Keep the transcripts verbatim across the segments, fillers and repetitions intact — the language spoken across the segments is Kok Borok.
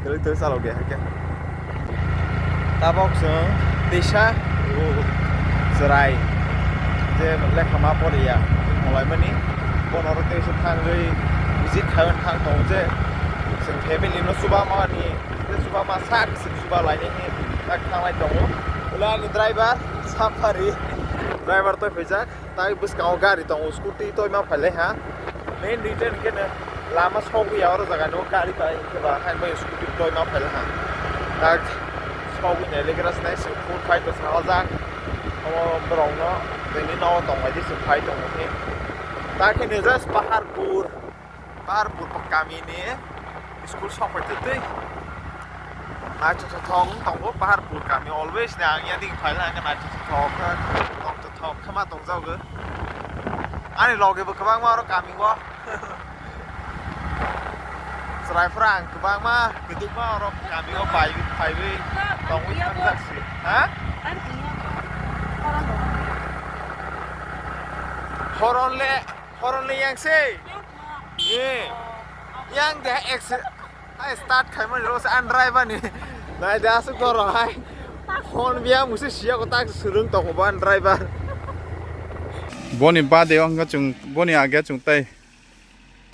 Kwrwi kwrwi chalok de hai khe. Tabok chwng teisa o chwrai je lekha ma poriya holaimani bono oro teisa thangwi visit khaiwi thang tongo je chwng family no chuba mani je chuba ma sak chwng chuba lainai hinwi tak thanglai tongo. Ula ani driver Safari driver toi phaijak. Tai bwskango gari tongo, scooty toima phailai ha. Main reason khe no lama sogwi ya oro jaga no gari bai khe ba hai bai scooty toima phailai ha. Tak sogwi nai lekra sinai se phur phai to sa ojak. Omo borok no tini no tong bai se phai tong khe. Ta khe no just Paharpur. Paharpur kami ni school sok pai twi twi. Naithothok wng tongo Paharpur kami, always ni ang ya ding phai lang naithothok khe tongthok khe ma tongjago. Ani loge bo kwbangma oro kami o. Chwraifra ang kwbangma kwdwkma oro kami o pai phaiwi tongwi thangjak se. Ha? Horon le, horon le yang se. Eh, yang de ex hai start khaimani rose and drive ani. Nai de asuk doro hai. Phone biya musi siya ko tak surung toko ban driver. Boni bade wngkha chwng boni age chwng tai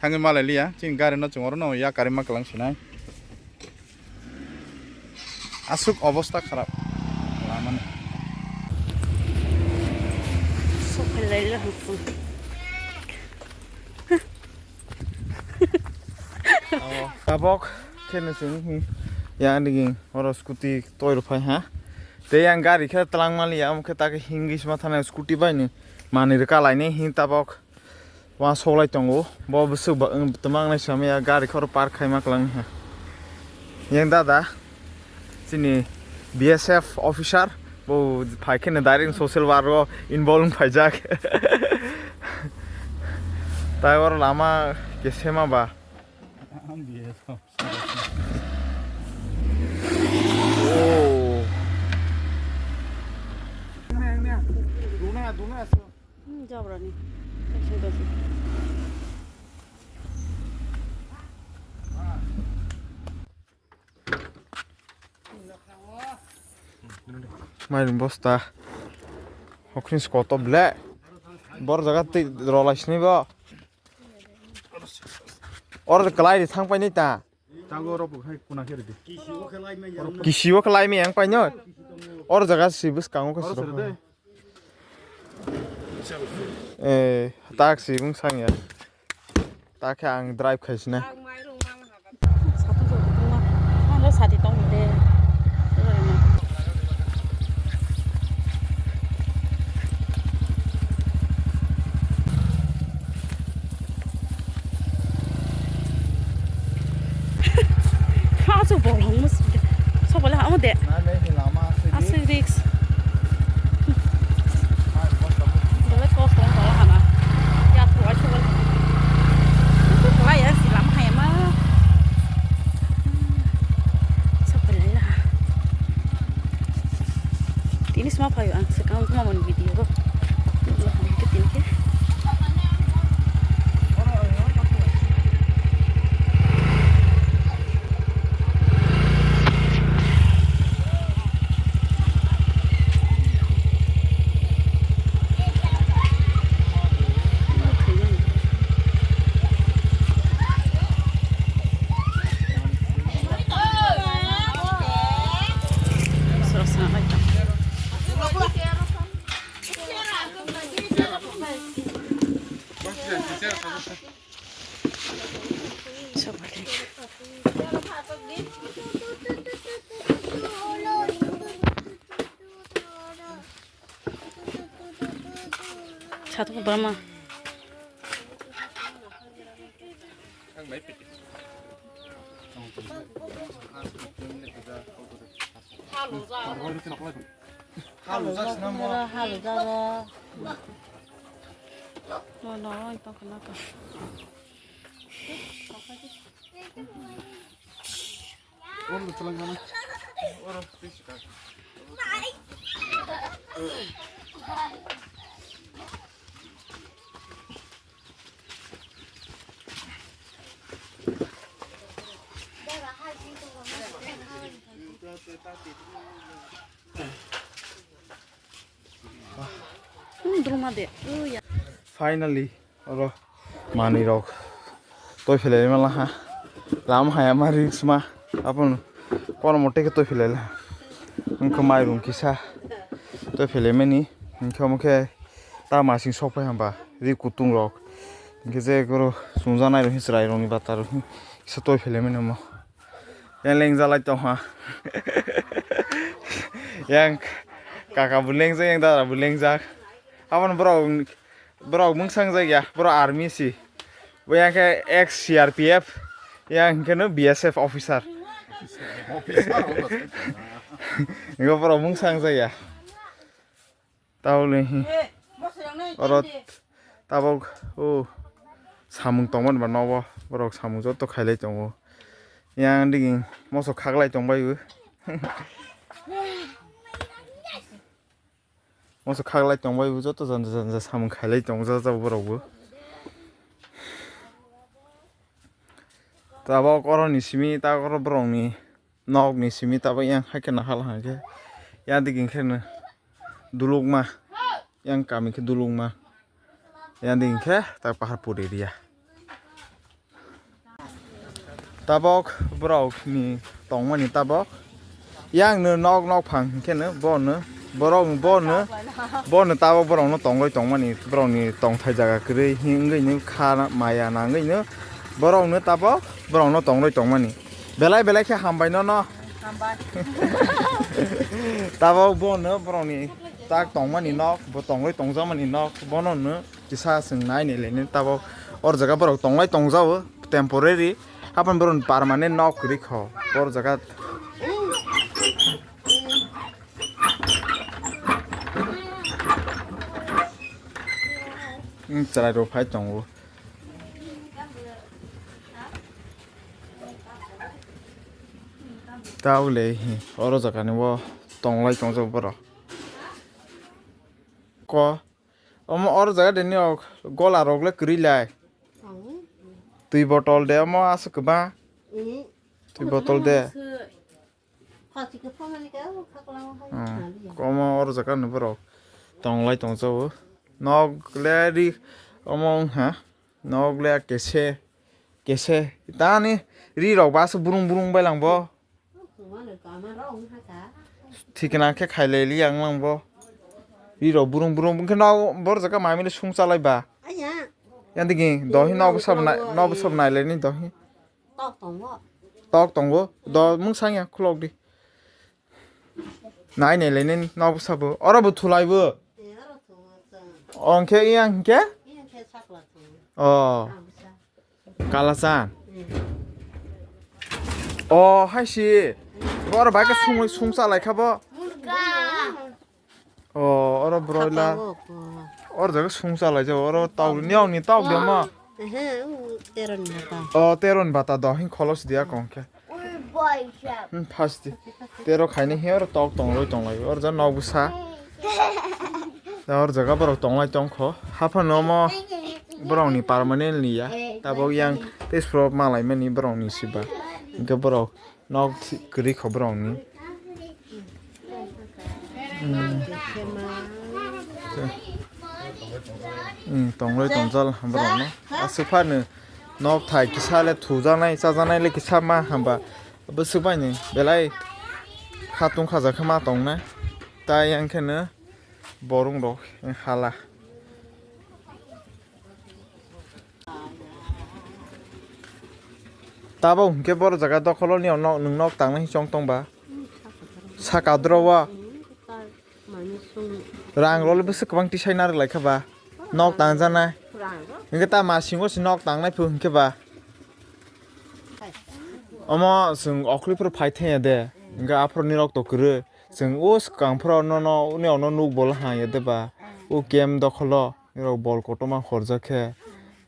thangwi malai liya chini gari no chwng oro no ya kari ma kwlang sinai. Aswk obostha kharap lamani. Sokphailai le hangsong. Tabok kheno chwng yang digi oro scooty toi rw phai ha. Tei yang gari khe twlang maliya, omo khe ta khe hingwi sima thana scooty bai ni manwi rwka lainai hin tabok. Wa soklai tongo, bo bwswk ba-, twmang nai samya gari khoro park khaima kwlangni ha. Yang dada, chini B S F officer, bo phai kheno direct social work o involve wng phaijak. Tai oro lama kesema ba. Oh. Hmm, jabrani. Mairum bosta. Hokrin skoto ble. Bor jaga tei rolai sini bo. Or kalai ri thang paini ta. Tago oro bo hai kuna khe ridi. Kisi o khe lai maya yang paino. Or jaga si bwskango khe siro. Eh, tak si bung sang ya. Tak khe ang drive khai sina. Satung satung tongma. Ano sati tong de. Kha chu bolong mus. Sok bole amo de. Aswk risk. Bole kos tong bole hana. Ya tu ai sok bole. Tu khlai ya silam hai ma. Sok bole la. Tini sma phaio ang swkang mamani video ro. Tini khe. Satung bama. Halo, halo, halo. Mo no, oi, pa, pa, pa. Oro no tolong mana? Oro, please, ka. Hmm, druma de. Oh, ya. Finally, oro manwi rok toi philai mala ha. Lam haya ma risk ma. Apun kono mote ke toi philai la. Wngkha mairung kisa toi philai mani. Wngkha omo khe ta masing sok pai hamba ri kutung rok. Wngkhe je goro sungjanai rok hin chwrai rok ni bata rok hin kisa toi philai mani omo. Yang lengjalai tongha. Yang kaka bo lengjak, yang dada bo lengjak. Aboni borok, borok mungsang jak ya, borok army si. Bo yang khe ex C R P F, yang hwnkhe no B S F officer. Ego borok mungsang jak ya. Tabole hi. Oro tabok o samung tongmani ba nogo borok samung joto khailai tongo. Yang digi moso khaklai tongbai bo. Moso khaklai tongbai bo joto janja janja samung khailai tongo jajak borok bo. Tabok oro ni simi ta oro borok ni nok ni simi tabok yang hai khe nahal hang khe yang digi khe no dulukma yang kami khe dulukma yang digi khe ta pahar puri riya. Tabok borok ni tongmani tabok yang no nok nok phang hwnkhe no bono borok bono bono tabok borok no tongwi tongmani borok ni tongthai jaga kwrwi hingwi no kha maya nangwi no borok no tabok borok no tongwi tongmani belai belai khe hambai no no. Hambai. Tabok bono borok ni tak tongmani nok bo tongwi tongjakmani nok bono no kisa chwng nai nai lainai tabok or jaga borok tonglai tongjago temporary hapan borok permanent nok kwrwi kho or jaga. Chwrai rok phai tongo. Tabole hi oro jaga ni bo tonglai tongjago borok. Ko omo oro jaga de ni ok gola rok le kwrwi lai. Twi botol de omo aswk kwbang. Twi botol de. Komo oro jaga ni borok tonglai tongjago. Nok le ri omo wngha. Nok le kese kese tani ri rok baso burung burung bai lang bo. Thikna khe khailai li ang lang bo. Ri rok burung burung bwkhe no boro jaga mamili sung chalai ba. Yang digi dohi no bwsabo nai no bwsabo nai lai ni dohi. Tok tongo. Tok tongo. Do mung sanya khulok di. Nai nai lai nai no bwsabo. Oro bo thulai bo. Oro thungo chwng. Ong khe yang khe? Yang khe sakla thungo. Oh. Ang bwsa. Kala chan. Oh hai si. Oro bai khe sung sung chalai kha bo. Murga. Oh, oro broiler. Oro jaga sung chalai jago. Oro tau ni ong ni tau de ma. Ehe, u teron bata. Oh, teron bata do hin kholos dia kong khe. Hmm, phas di. Tero khaini hi oro tok tong roi tong lai. Oro ja nok bwsa. Da oro jaga borok tong lai tong kho. Haphano mo borok ni permanent ni ya. Tabok yang tei sro malai mani borok ni siba. Hingke borok nok kwrwi kho borok ni. Hmm. Hmm, tongwi tongchal borok no. Aswk phano nok thai kisa le thujaknai chajaknai le kisa ma hamba. Bwswk bai ni belai khatung khajak khe ma tongnai. Tai yang khe no borok rok hala. Tabok hwnkhe boro jaga dokholo ni nwng nok tangnai chong tong ba? Saka doro o. Rang rok le bwswk kwbang tisai narwk lai kha ba? Nok tangjaknai. Hwnkhe ta masingo se nok tangnai phu hwnkhe ba? Omo chwng okhli phuru phai thangya de. Hwnkhe aphuru nirok to kwrwi. Chwng o swkang phuru nono nirok no nuk bol hangya de ba? O camp dokholo. Nirok bol kotorma horjak khe.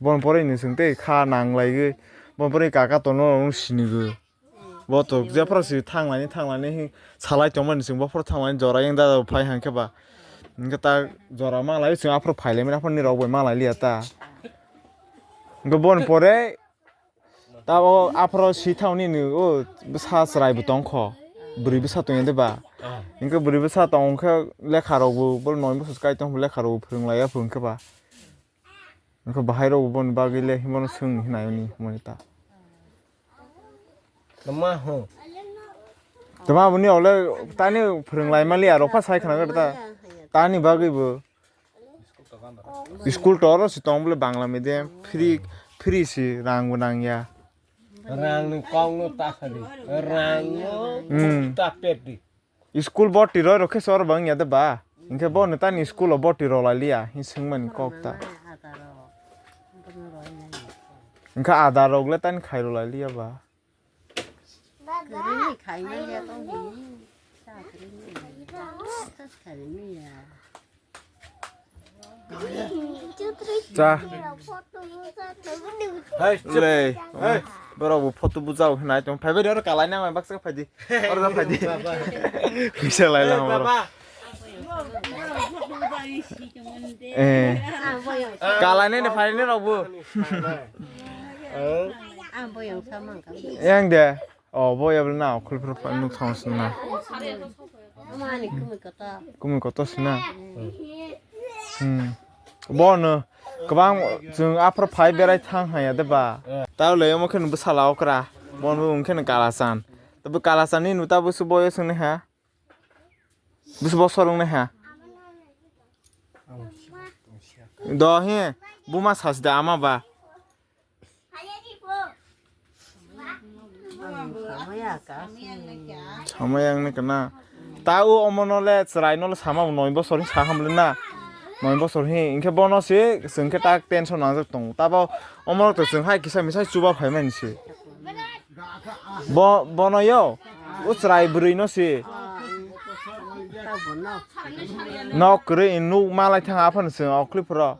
Bon pore ni chwng tei kha nang laiwi. Bon pore kaka tono rok sinigwi. Bo to jephuru si thang laini thang laini hi salai tongmani chwng bophuru thang laini jora yang da phai hangkhe ba. Hwnkhe ta jora ma lai chwng aphuru phai laimani aphuru nirok bai ma lai liya ta. Hwnkhe bon pore Tabo aphro si thauni ni o bwsa chwrai bo tong kho. Bwrwi bwsa tong ya de ba. Ah. Hinkhe bwrwi bwsa tong khe lekha rok bo, bo noi bwsa kai tong lekha rok bo phwrwng lai ya phwrwng khe ba. Hinkhe bahai rok bo boni bagwi le himano swng hinai oni hwnmani ta. Tama ho. Tama boni ole tani phwrwng lai mali aro pha sai khna ta. Tani bagwi bo. School to oro si tong bole Bangla medium, free, free si rang bo nang ya. Rang ni kok no ta sadi. Rang no Hmm. ta pet di. School boti roi rok khe sor bang ya de ba. Hinkhe bo no tani school o boti rok lai liya, hin swng mani kok ta. Hinkhe ada rok le tani khai rok lai liya ba. Kwrwngni khaimani ya tong hini. Cha kwrwngni. Cha. Hai, Le. Hai. Borok bo photo bujao hinai tong. Phaibai oro kalai nang baksa phaidi. Oro phaidi. Kisa lai lang oro. Baba. Eh. Kalai nai phai ne rok bo. Ang boyang samang kang. Yang de. Oh, bo ya bla na khul phur phai nuk thang sna. Mani kumi kota. Kumi kota sna. Hmm. Bo no kwbang chwng aphro phai berai thang haya de ba. Tao le omo khe no bwsala okra. Bo no wng khe no kala chan. Tabo kala chan ni nuta bwswk boyo swng nai ha. Bwswk bosor wng nai ha. Do he buma sas da ama ba. Samaya ang ne kana. Ta o omo no le chwrai no le sama noi bosor hin sa ham le na. Noi bosor hin hinkhe bono se chwng khe tak tension nangjak tongo. Tabo omo rok to chwng hai kisa misai chuba phai mani se. Bo bono yo o chwrai bwrwi no se. Nok kwrwi nuk malai thang aphano chwng o clip ro.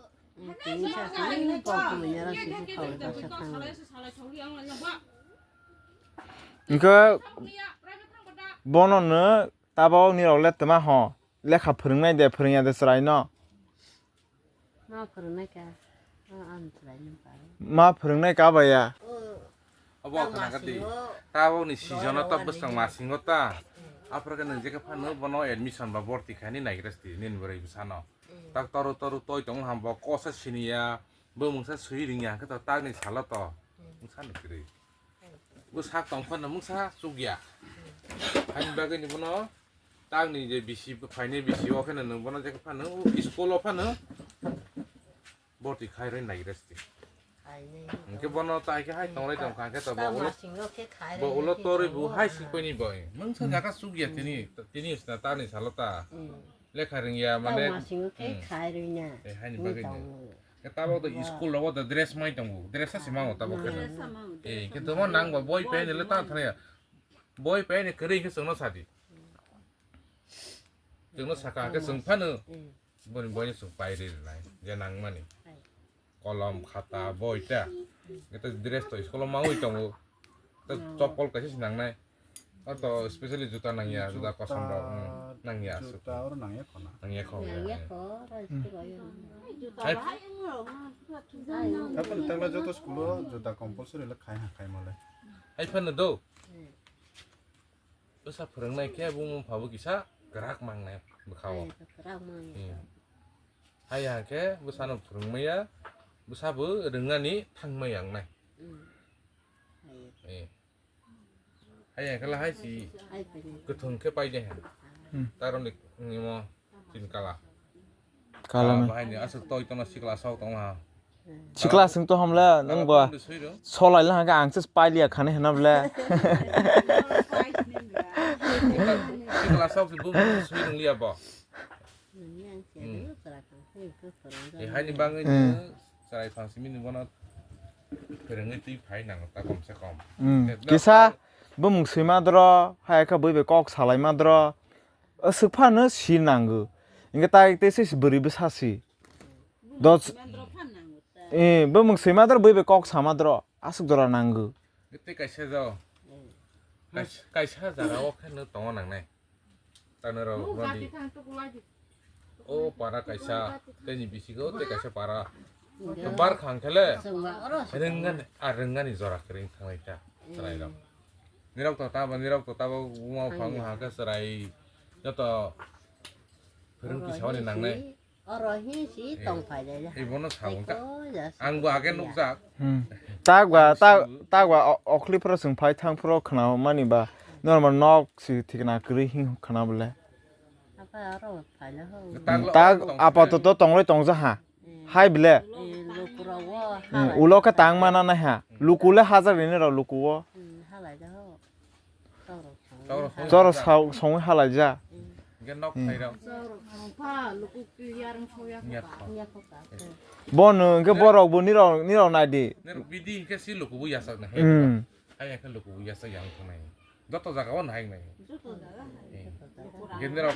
Hinkhe bono no tabok nirok le twma ho lekha phwrwngnai de phwrwngya de chwraino. Ma phwrwngnai ka. Ma phwrwngnai ka baya. Obo khna kadi. Tabok ni season o ta bwswng masingo ta. Aphra khe nwng jekhe phano bono admission ba borti khaini naigra sti nini bwrwi bwsano. Tak toru toru toi tong ham bo kosa siniya, bo mungsa sui ringya hwnkhe to takni salo to mungsa ni kwrwi. Bo sak tong phano mungsa chukya. Haini bagwi ni bono takni je bisi phaini bisi o kheno nwng bono je phano school o phano borti khai roi nai resti. Hinkhe bono tai khe hai tonglai tong kha khe to bo ulo bo ulo torwi bo hai sik paini bo mungsa jaga chukya tini tini sna takni salo ta. Lekha ringya mane. Tang masingo khe khai rwina. Eh, haini bagwi no. Khe tabok to school rogo to dress mai tongo. Dress sa simango tabok khe no. Eh, khe to mo nang ba boi pen le ta thaya. Boi pen kwrwi khe chwngno sadi. Chwngno saka khe chwng phano. Boni boi chwng pai ri nai. Je nang mani. Kolom, khata, boi ta. Ito dress to school o maui tongo. To chopol kaisa si nangnai. O to specially juta nangya, juta kosom rok, hmm, nangya aswk. Juta oro nangya khona. Nangya kho. Nangya kho, oro school o. Hai. Takla, takla joto school o juta compulsory le khai ha khai male. Hai phano do. Bwsa phwrwngnai khe bumung pha bo kisa kwrak mangnai bwkha o. Kwrak mangnai. Hmm. Haiya khe bwsano phwrwngmaya, bwsa bo rwngnani thangmaya wngnai. Hmm. Eh. Haiya khe lahai si kwthwng khe pai de ha. Hmm. Taroni nimo tin kala. Kala. Ah, bahai ni aswk toi tongna sikla sok tong ha. Sikla swng to hamle nang ba. Solai lang khe ang se pai liya khani hena bole. Sikla sok si bumung sui rung liya bo. Hmm. Eh, haini bagwi chwrai phang simi ni bono phwrwngwi twi phai nango ta kom se kom. Hmm. Kisa bumung sui ma dro, hai kha bui bai kok salai ma dro. Aswk phano si nango. Hinkhe tai tei se bwrwi bwsa si. Dos. Eh, bumung sui ma dro, bui bai kok sa ma dro. Aswk jora nango. Tei kaisa jao. Kaisa, kaisa jara o khe no tongo nangnai. Tano rao rodi. O para kaisa, tei ni bisingo tei kaisa para. Bar khang khele. Rwngani, a rwngani jora kwrwi thanglai ta. Chwrairok. Nirok to tabo, nirok to tabo, uma phang hake chwrai. Joto phwrwng tisawani nangnai. Oro hi si tong phai dai. Ibono sa wngkha. Ang bo age nukjak. Hmm. Tagwa, tag, tagwa o-, okli phoro chwng phai thang phoro khna mani ba normal nok si thikna kwrwi hi khna bole. Apa aro phai na ho. Tag, apato to tonglai tongja ha. Hai bile. Ulo khe tang mana nai ha. Luku le hajar rini rok luku o. Halai da ho. Choro songwi halai ja. Hingke nok thairok. Bo no hingke borok bo nirok, nirok nai di. Nirok bidi hingke si luku bo yasakna he. Hmm. Hai hingke luku bo yasak yang thangnai. Joto jaga o nai nai. Hingke nirok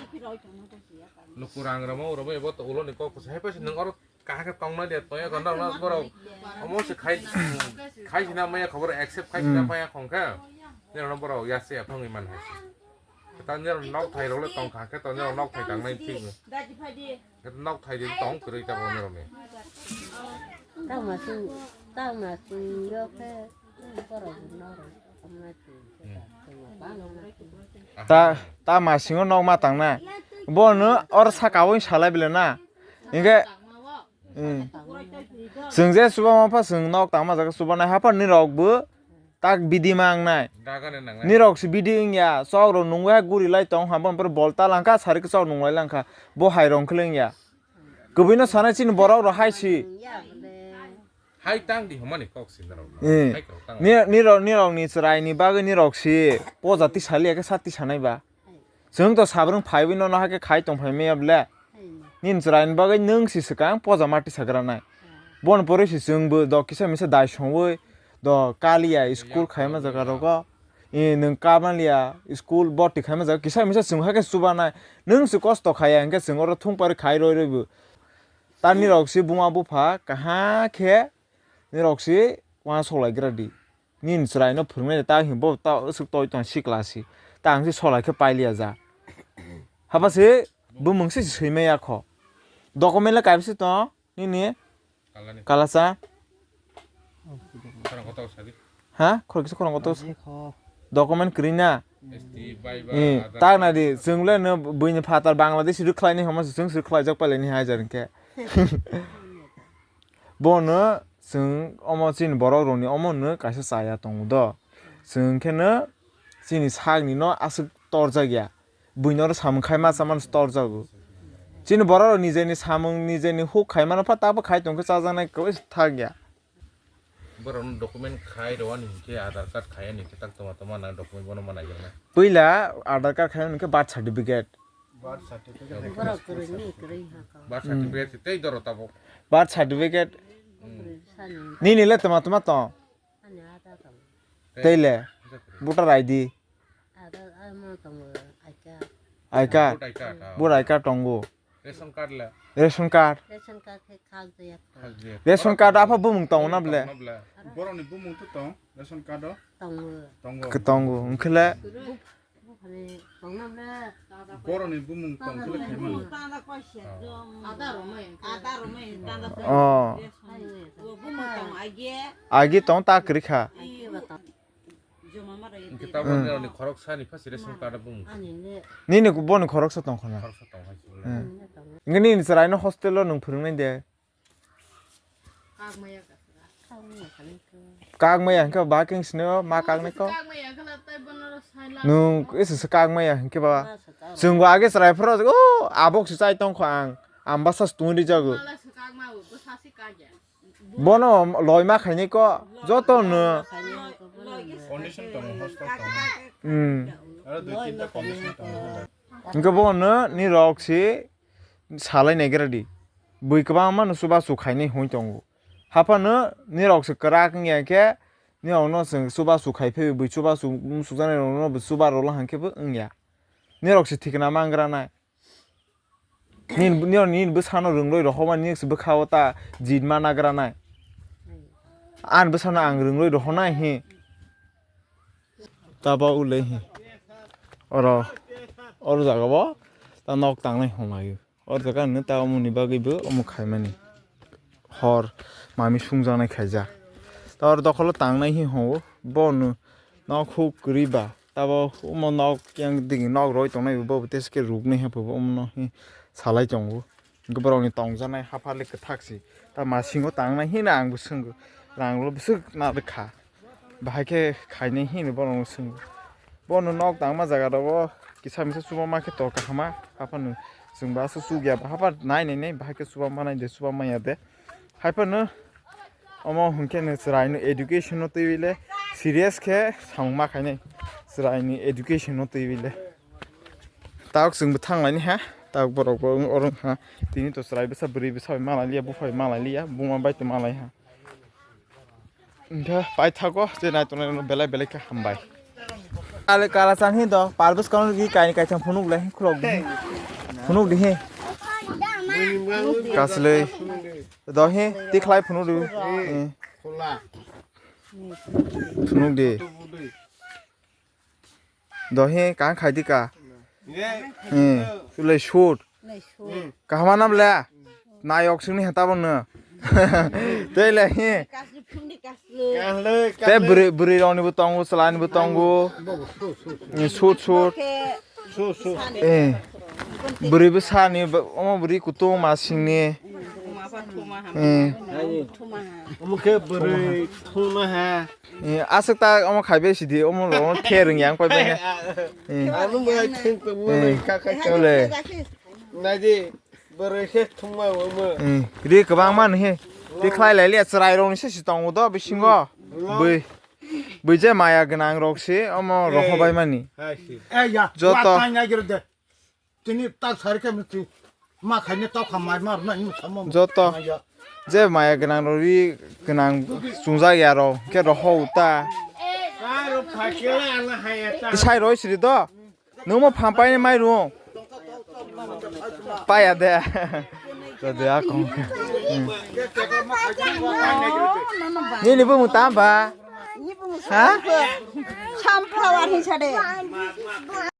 luku rang ramo ramo ebo to ulo ni kok kusa hai paisa nang oro. Kaham khe tongna de, tongya gana na borok. Omo se khai, khai sina maya khobor accept khai sina maya khong khe. Nirok no borok yase aphangwi man hai. Ta nirok nok thai rok le tong kha khe to nirok nok thai tang nai thik. Nok thai de tong kwrwi ta bo nirok ni. Tang ma sing, tang ma sing yo khe borok nok rok tong nai thik. Ta, ta ma singo nok ma tang na. Bo no or saka o salai bile na. Inge Hmm. Chwng je chuba ma pha chwng nok tangma jaga chuba nai hapar nirok bo tak bidi ma wngnai. Nirok se bidi wngya, chok rok nungwi hai guri lai tong ha, boni pore bol ta langkha, sari khe chok nunglai langkha, bo hai rong khe wngya. Kwbwi no sanai chini borok rok hai si. Hai tang di hwnmani kok si nirok. Hmm. Hai kok tang. Ni-, nirok, nirok ni chwrai ni bagwi nirok si poja tisa liya khe sa tisa nai ba. Chwng to sabrwng phaiwi nono hakhe khai tong phai maya ble. Nini chwraini bagwi nwng si swkang poja ma tisa gra nai. Bon pore si chwngbo do kisa misa dai songwi do kaliya school khaima jaga rogo. I nwng kamaliya school boti khaima jaga kisa misa chwng hakhe chuba nai. Nwng si kosto khaya hinkhe chwng oro thung pari khai roi roi bo. Tani rok si buma bupha kaha khe nirok si uansuk lai gra di. Nini chwrai no phwrwng nai ta hwnwi bo ta aswk toi tong sikla si. Ta ang se solai khe pailiya ja. Haba se bumung se swi maya kho. Document le kaisa tong nini kalani. Kalasa. Khorang kotor sadi. Ha? Khorang kisa khorang kotor. Document kwrwi na? S T, Viber, eh, Aadhaar tak card. Na di, chwng le no buini phatar Bangladesh rwkhlai ni hwnma se chwng se rwkhlai jak pailai ni hajar hinkhe. Bono chwng omo chini borok rokni omo no kaisa chaya tongo do. Chwng khe no chini sakni no aswk torjak ya. Buino oro samung khai ma chamano torjago. Chini borok rok nijeni samung nijeni huk khai mano pha tabuk khai tongkhe chajaknai kwbangma thak ya. Borok no document khai rwani hinkhe Aadhaar card khai ani hinkhe tak toma toma nang document bono ma naijaknai. Puila Aadhaar card khai hinkhe birth certificate. Birth certificate. Borok kwrwini kwrwi ha kho. Birth certificate tei doro tabuk. Birth certificate. Hmm. Nini le toma toma tong. Ani ada tong. Tei le. Voter I D. Ada, ah, mo tongo, I card. I card. Voter I card, ah. Voter I card tongo. Ration card le. Ration card. Ration card khe khak jaya. Khak jaya. Ration card apha bumung tongo na ble? Borokni bumung to tong, ration card o. Tongo. Tongo. Khe tongo, wngkhe le. Buphani tongna ble. Borokni bumung tong khe le khaimano. Ada romai, ada romai, tanda. Oh. Bumung tong age. Age tong ta kwrwi kha. Age ba tong. Hwnkhe tabuk nirokni khoroksa ni pha se ration card o bumung. Nini boni khoroksa tong khna. Khoroksa tong hai se. Hmm. Hwnkhe nini chwraino hostel o nwng phwrwngnai de? Kak maya hwnkhe ba khe sini ma kaknai ko. Nwng ese se kak maya hwnkhe ba. Chwng bo age chwrai phuru o abok se chai tong kho ang. Ang bwsa se tong ri jago. Bono loi ma khainai ko joto no. Condition tongo, hostel tongo. Hmm. Aro dui tinta condition tongo. Hwnkhe bono nirok si salai naigra di. Bui kwbangma no chubachu khainai hwn tongo. Haphano nirok se kwrak wngya khe nirok no chwng chubachu khai phaiwi bui chubachu muchukjaknai rok no bo chuba rwla hwnkhe bo wngya. Nirok se thikna mangra nai. Nini, nini, nini bwsano rwngroi rohormani nini se bwkha o ta jit ma nagra nai. Ani bwsano ang rwngroi rohornai hi. Ta ba ulei hi. Oro, oro jaga bo ta nok tangnai hwnlaio. Oro jaga no ta omo ni bagwi bo omo khaimani. hor mami sungjaknai khaijak. Tor dokholo tangnai hi hwngo, bono nok huk kwrwi ba, tabo omo nok yang digi nok roi tongnai bo, bo tei se khe ruknai haphai bo omo no hi salai tongo. Hwnkhe borokni tongjaknai haphar le kwthak se. Ta masingo tangnai hino ang bo swngw. Rang rw bwswk narwk kha. Bahai khe khainai hino borokno swngw. Bono nok tangma jaga rogo kisa misa chuba ma khe to kaham ma. Haphano chwng bo aswk chukya ba haphar nai nai nai bahai khe chuba manai de chuba manya de. Haiphano omo hwnkhe no chwraino education no twiwi le serious khe samung ma khainai. Chwraini education no twiwi le. Tabuk chwng bwthang laini ha, tabuk borok bo oro wngkha. Tini to chwrai bwsa, bwrwi bwsa bai malai liya, bupha bai malai liya, buma bai to malai ha. Wngkha paithago je nai tongnai rokno belai belai khe hambai. Ale kala chang hi do, parbus kaun gi kaini kaitham phunuk le, khulok di. Phunuk di hi. Kaslei. Do hi, tikhlai phunuk di. Eh. Phunuk di. Dohi kang khai di ka. Eh, chulai shoot. Kahama nam le. Nayok singni hata bono. Tei le hi. Te bwrwi, bwrwi rokni bo tongo, chwlani bo tongo. Eh, shoot, shoot. Eh. Bwrwi bwsani, omo bwrwi kutung ma singni. Eh. Omo khe bwrwi thuma ha. Eh, aswk ta omo khai bai sidi, omo lo, omo the rwng yang pai bai. Eh. Ano mai thung tong mo Eh. Ka ka ka. Ole. Nai di, bwrwi khe thung ma omo. Eh, ri kwbang man he. Te khlai lai le chwrai rok ni se si tongo do bisingo. Bwi. Bwi je maya gwnang rok si, omo roho bai mani. Hai si. Eh, ya. Joto. Wa tai nai gero de. Tini tak sari khe mesti ma khaini tau kha mai mar na inu samo. Joto. Maya. Je maya gwnang rok ri gwnang chungjak ya rok khe roho uta. Sai roi siri do. Nungmo phampai ni mai rung. Paya de. Joto ya kong. Nini bumung tamba. Ha? Sunflower hinsa de.